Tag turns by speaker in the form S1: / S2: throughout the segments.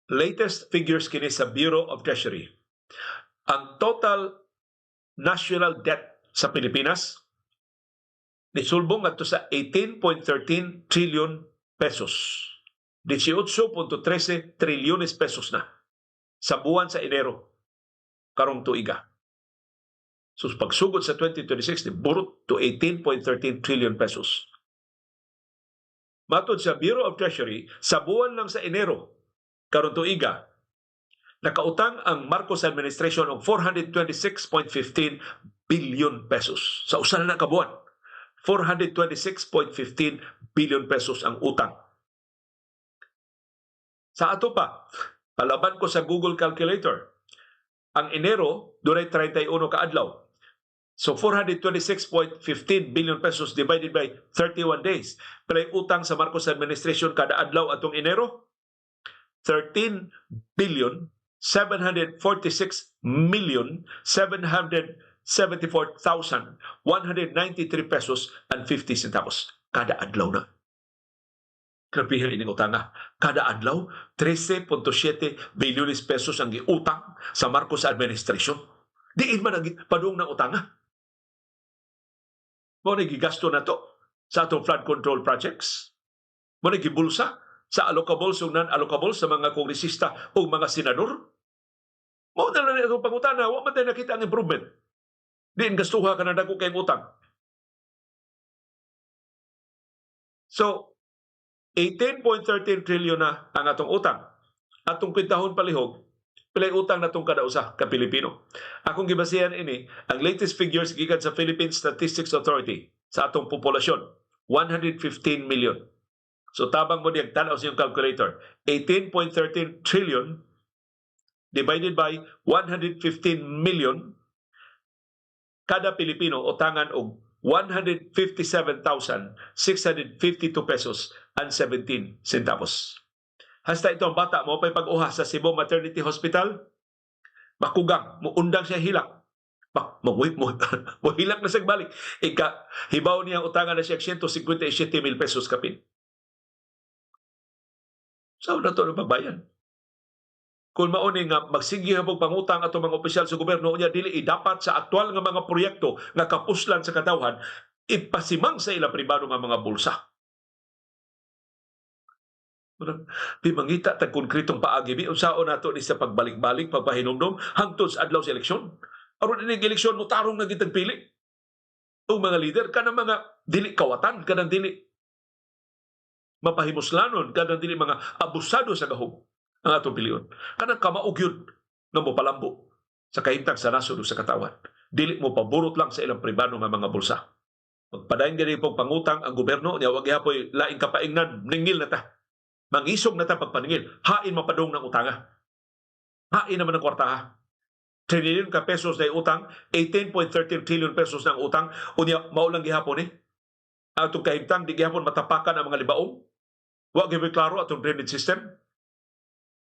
S1: Latest figures kini sa Bureau of Treasury. Ang total national debt sa Pilipinas nisulbong ngadto sa 18.13 trillion pesos. 18.13 trilyones pesos na sa buwan sa Enero karong tuiga. So pagsugod sa 2026, burot to 18.13 trillion pesos. Matod sa Bureau of Treasury, sa buwan lang sa Enero karon tuiga, nakautang ang Marcos administration og 426.15 billion pesos. Sa usa na ka buwan, 426.15 billion pesos ang utang. Sa ato pa, palaban ko sa Google Calculator. Ang Enero, dunay 31 ka adlaw. So 426.15 billion pesos divided by 31 days. Pero utang sa Marcos administration kada adlaw atong Enero, 13 billion 746 million 774,193 pesos and 50 centavos kada adlaw na. Grabe ining utanga. Kada adlaw, 13.7 bilyones pesos ang giutang sa Marcos administration. Diin man ang padung ng utanga. Mao ni gigasto na to sa atong flood control projects. Mao ni gibulsa sa allocables ug non-allocable sa mga kongresista o mga senador. Mao na lang itong pangutana, wa man tayo nakita ang improvement. Diin gastuha ka na dako kayong utang. So, 18.13 trillion na ang atong utang. Atong kwentahon palihog, pilay utang natong kada usa ka Pilipino. Akong gibasihan ini ang latest figures gikan sa Philippine Statistics Authority sa atong populasyon, 115 million. So tabang mo diyang tan-aw sa iyong calculator. 18.13 trillion divided by 115 million, kada Pilipino utangan og 157,652 pesos and 17 centavos. Hasta ito ang bata mo pa'y pag-uha sa Cebu Maternity Hospital, makugang, muundang siya hilak. Mo hilak na siya balik. Ika, hibaw niya utangan na siya 157 mil pesos kapin. Sao na to ng pagbayan? Kung mauni nga magsige og pangutang ato mga opisyal sa gobyerno unya dili idapat sa aktual nga mga proyekto nga kapuslan sa katawhan, ipasimang sa ilang pribado nga mga bulsa. Di mangita tag konkretong paagi bi unsaon nato ni sa pagbalik-balik pagpahinumdom hangtod sa adlaw sa eleksyon. Aron ining eleksyon mo tarong na gitag pili. Ug mga leader kanang mga dili kawatan, kanang dili mapahimuslanon, kanang dili mga abusado sa gahom ang atong pilion. Kanang kamaog yun nga mopalambo sa kahimtang sa nasod ug sa katawan. Dili mo paburot lang sa ilang pribado nga mga bulsa. Magpadayon gani pong pangutang ang gobyerno niya, wag gihapoy laing kapaingnan, ningil na ta. Mangisog na ta pagpaningil, hain mapadong ng utanga. Hain naman ang kwartaha. Trillion ka pesos na utang, 18.13 trillion pesos ng utang, unya mao lang gihapon eh. Atong kahimtang di gihapon matapakan ang mga libaong. Wa gyud klaro atong drainage system.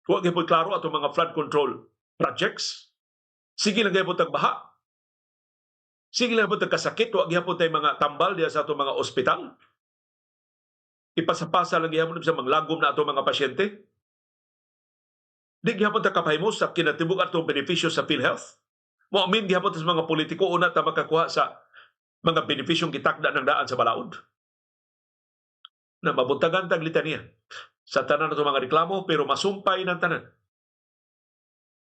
S1: Wa gyud klaro atong mga flood control projects. Sige lang gyud tag baha. Sige lang gyud tag kasakit, wa gihapon tay mga tambal diha sa atong mga ospital. Ipasapasa lang gihapon sa manglagom na atong mga pasyente. Di gihapon ta kapahimo sa kinatibuk atong benepisyo sa PhilHealth. Moamin gihapon ta sa mga politiko una ta makakuha sa mga benepisyong gitakda ng daan sa balaod. Na mabuntagan tag litanya sa tanan ato mga reklamo, pero masumpay ng tanan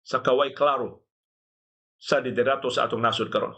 S1: sa kaway klaro sa liderato sa atong nasod karon.